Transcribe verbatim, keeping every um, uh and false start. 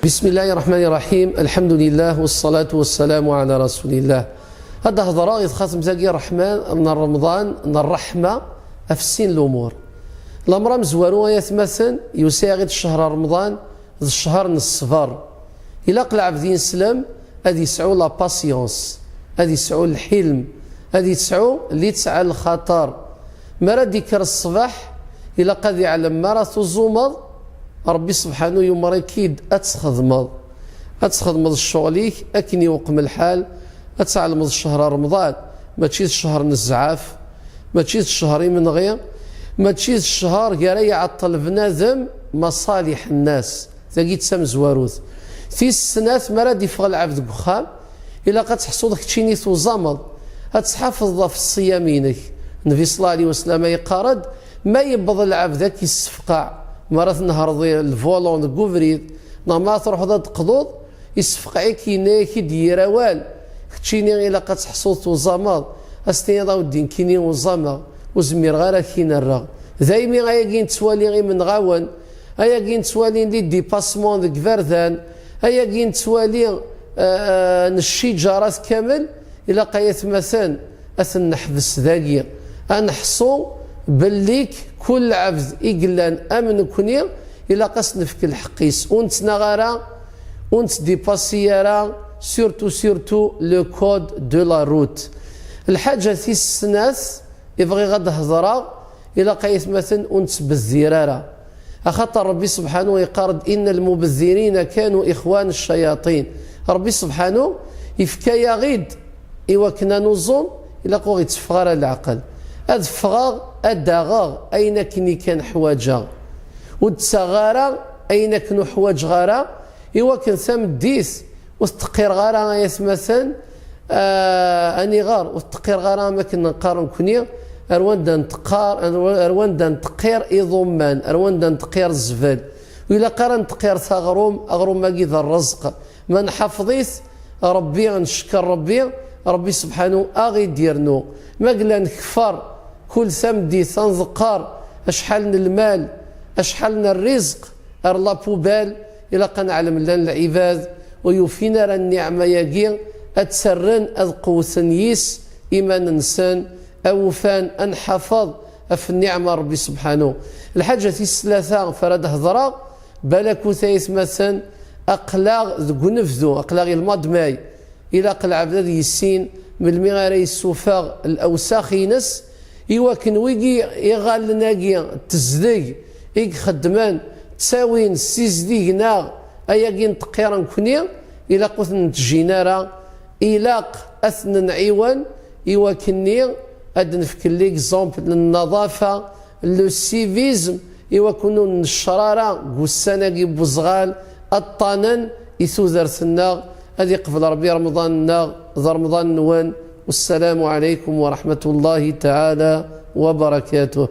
بسم الله الرحمن الرحيم. الحمد لله والصلاة والسلام على رسول الله. Ad d-hedreɣ i txatemt-agi ṛṛeḥma n Remḍan, n ṛṛeḥma, ɣef sin lumuṛ. Lameṛ amezwaru, ay atmaten, yusa-aɣ-d ccehr Remḍan, d ccehr n ṣṣber. Ilaq lɛebd ineslem ad yesɛu la patience, ad yesɛu lḥilm, ad yesɛu littɛa n lxaṭer. Mi ara d-ikker ṣṣbeḥ, ilaq ad iɛlem mi ara tuẓumeḍ, Ṛebbi subḥanu yumeṛ-ik-id ad txedmeḍ. Ad txedmeḍ ccɣel-ik akken iweqm lḥal, ad tɛelmeḍ ccehr Remḍan mačči d ccehr n zzɛaf, mačči d ccehr imenɣi, mačči d ccehr gar ara iɛeṭṭel bnadem maṣaliḥ nnas. Tagi d tamezwarut. Tis snat, mi ara d-iffeɣ lɛebd deg uxxam, ilaq ad teḥṣuḍ keččini tuẓameḍ, ad tḥafeḍeḍ ɣef ṣṣiyam-inek. Nnbi ṣella Llahu ɛalayhi wa sallam yeqqar-d, ma yewweḍ lɛebd ad k-issefqeɛ, mi ara tnehreḍ lvulun deg ubrid, neɣ mi ara truḥeḍ ad d-teqḍuḍ, issefqeɛ-ik, yenna-yak-id yir awal, keččini ilaq ad teḥṣuḍ tuẓameḍ, ad s-tiniḍ a weddi nekkini uẓameɣ, ur zmireɣ ara ad k-in-rreɣ. Daymi ayagi nettwali imenɣawen, ayagi nettwali les dépassements deg iberdan, ayagi nettwali, eh, n cciǧarat kamel, ilaq ay atmaten ad ten-neḥbes dagi. Ad neḥṣu belli kul lɛebd i yellan am nekni, ilaq ad s-nefk lḥeqq-is. Ur nettnaɣ ara, ur nettdipasi ara, surtout, surtout le code de la route. Lḥaǧa tis snat i bɣiɣ ad d-hedreɣ, ilaq ay atmaten ur nettbeddir ara. Axaṭer Ṛebbi subḥanu yeqqar-d, إن المبذرين كانوا إخوان الشياطين. Ṛebbi subḥanu yefka-yaɣ-id i wakken ad nuẓum, ilaq ur ɣ-itteffeɣ ara leɛqel. Ad ffɣeɣ, ad d-aɣeɣ ayen akken i kan ḥwaǧeɣ. Ur d-ttaɣeɣ ara ayen akken ur ḥwaǧeɣ ara, i wakken tameddit ur teqqireɣ ara ay atmaten, ah, aniɣer ur teqqireɣ ara am akken neqqar nekni, ar wanda nteqqar, ar wa-, ar wanda nteqqir iḍumman, ar wanda nteqqir zzbel. Ur ilaq ara nteqqir taɣrum, aɣrum-agi d rrezq. Ma nḥafeḍ-it, Ṛebbi, ncekker Ṛebbi, Ṛebbi subḥanu a ɣ-id-irnu. Ma yella nkeffer, kul tameddit ad nḍeqqer acḥal n lmal, acḥal n rrizq, ar la poubelle, ilaq ad neɛlem llan lɛibad ur yufin ara nniɛma-agi, ad tt-rren ad qewwten yis iman-nsen, awufan ad nḥafeḍ ɣef nniɛma n Ṛebbi subḥanu. Lḥaǧa tis tlata f ara d-hedreɣ, balakut ay atmaten, aql-aɣ deg unebdu, aql-aɣ i lmadmay. Ilaq lɛebd ad yissin melmi ara yessufeɣ lawsax-ines, i wakken wigi iɣallen-agi n tezdeg i ixeddmen ttawin, ssizdigen-aɣ ayagi nteqqir nekni, ilaq ur ten-nettjin ara, ilaq ad ten-nɛiwen i wakken-nni ad d-nefk l'exemple n nnaḍafa, le civisme, i wakken ur nneccer ara deg ussan-agi n uzɣal, aṭṭanen i tudert-nneɣ. Ad iqbel Ṛebbi Remḍan-nneɣ d Remḍan-nwen. Wassalamu ɛalaykum wa raḥmatullahi taɛala wa barakatuh.